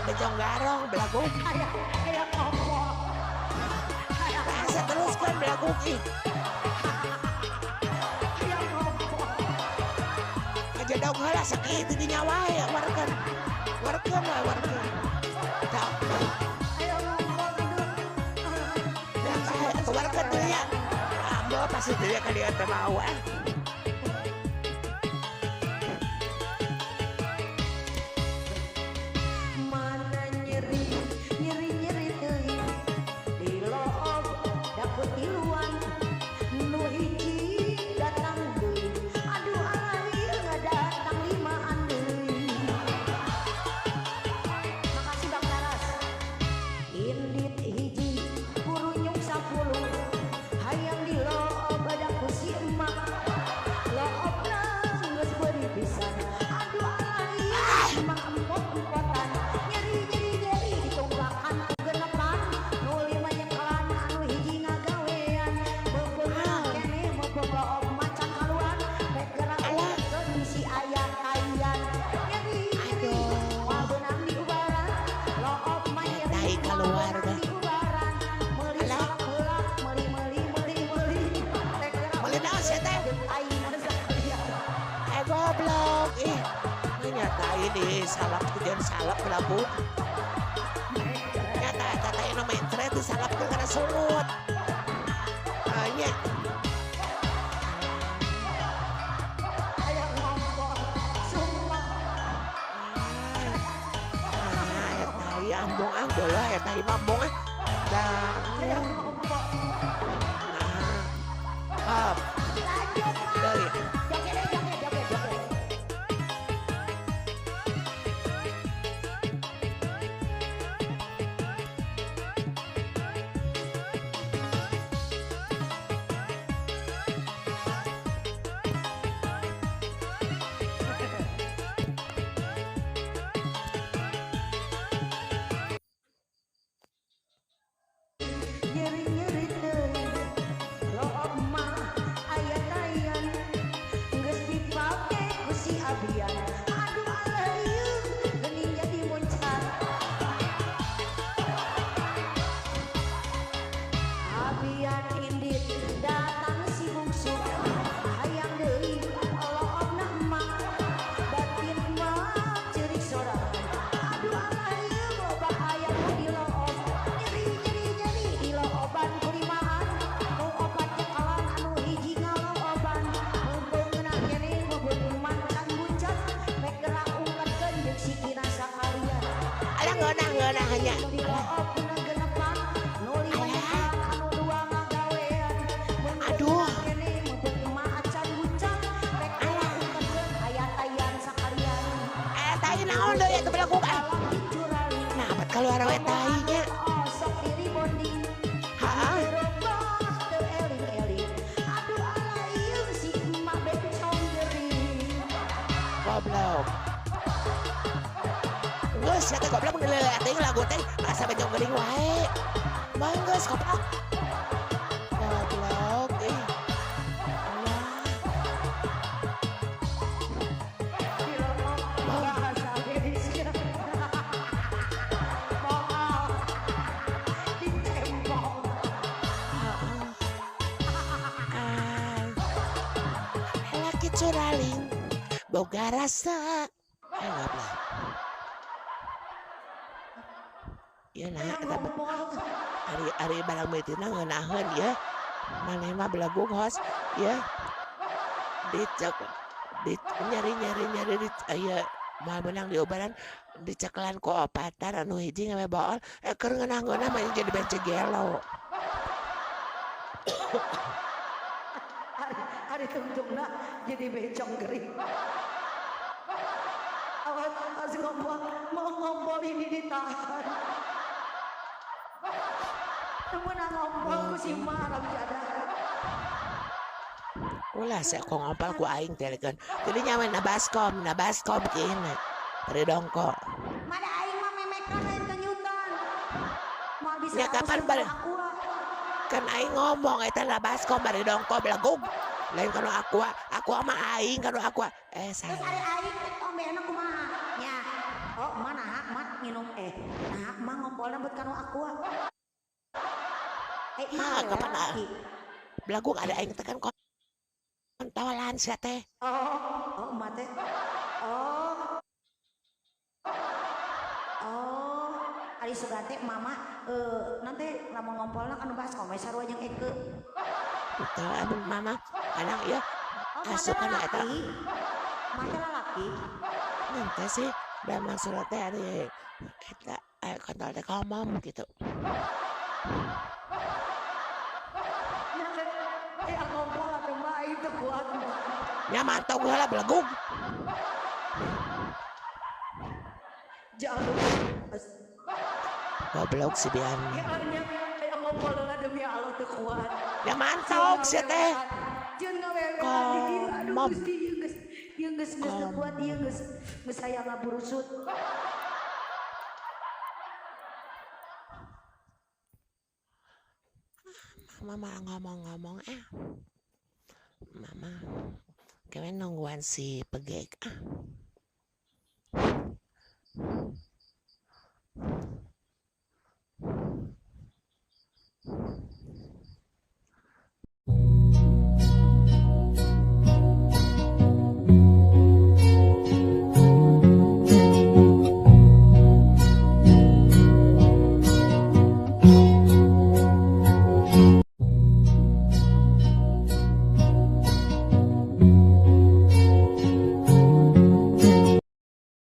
Bencong garong belagu. Kayak ngompol. Rasa teruskan belagu ih. Kayak ngompol. Ngajedog heula sakitu di nyawa ya warkeun. Warkeun we warkeun. Tah. Ayo ngompol tidur. Ya warkeun teh nya. Ambo pasti teh ka dieu teh mau ah. Ini salap kemudian salap belagu nyata tata ini mencret di salap ke karena sungut hanya ayah ngompol sumpah ah ya ambong ah bola ya tahi mambong ah dah ayah ngompol nah up lanjut dari Aduh. Tai naon deui eta belagu ah. Nah, bet keluar we tai nya. Heeh. Goblok. Geus eta goblok nilai lagu teh asa bencong geuring wae. Manggeus goblok. Goblok ih. Laki curaling boga rasa. Eh goblok. Ya nah eta ari barang meutina ngeunaheun ya. Maneh mah belagu hos ya. Dicek di nyari-nyari di aya moal meunang diubaran dicekelan ku opatan anu hiji ngewe bool keur ngeunah-ngeunah mah jadi bence gelo. Ari tungtungna jadi bencong gering. Awas harus ngompol, mau ngompol ini ditahan. Temen ngompol ku si marah jada. Ulah saya kok ngompol ku aing telekan. Jadi nyaman nabaskom kini. Bari dongko. Mada aing mah memekan lain kenyutan. Moal bisa. Ya kapan bari? Kan aing ngomong eta nabaskom bari dongko belagug. Lain kanu aqua, aqua mah aing kanu aqua. Eh salah. Terus ari aing ombena kumaha? Nya. Oh, mana mat minum Jualna buat kanu aqua. Eh, Ha, mah kapan ah? lalaki. Belaguk ada aing teh kan kontolan sia teh. Oh, oh emak teh. Oh. Oh, ari sugan teh mama nanti lamun ngompolna kan baskom we sarua jeung Eke. Teu amun mama kadang ieu Oh, emak teh asup kana eta. lalaki. Emak teh lalaki. Henteu sih, da maksudna teh ari eta kontol teh ngomong gitu. Nya eh ngompol atuh mah aing teu kuat mah. Nya mantog heula belegug. Jauh. Goblok si Bian. Ya nya aya ngompol heula demi Allah teu kuat. Nya mantog sia teh. Jeung ngawewean di dieu aduh Komom. Gusti ieu geus ieu geus geus teu kuat ieu geus geus hayang ngaburusut. Mama malah ngomong-ngomong ah. Mama kemarin nungguan si Pegek ah.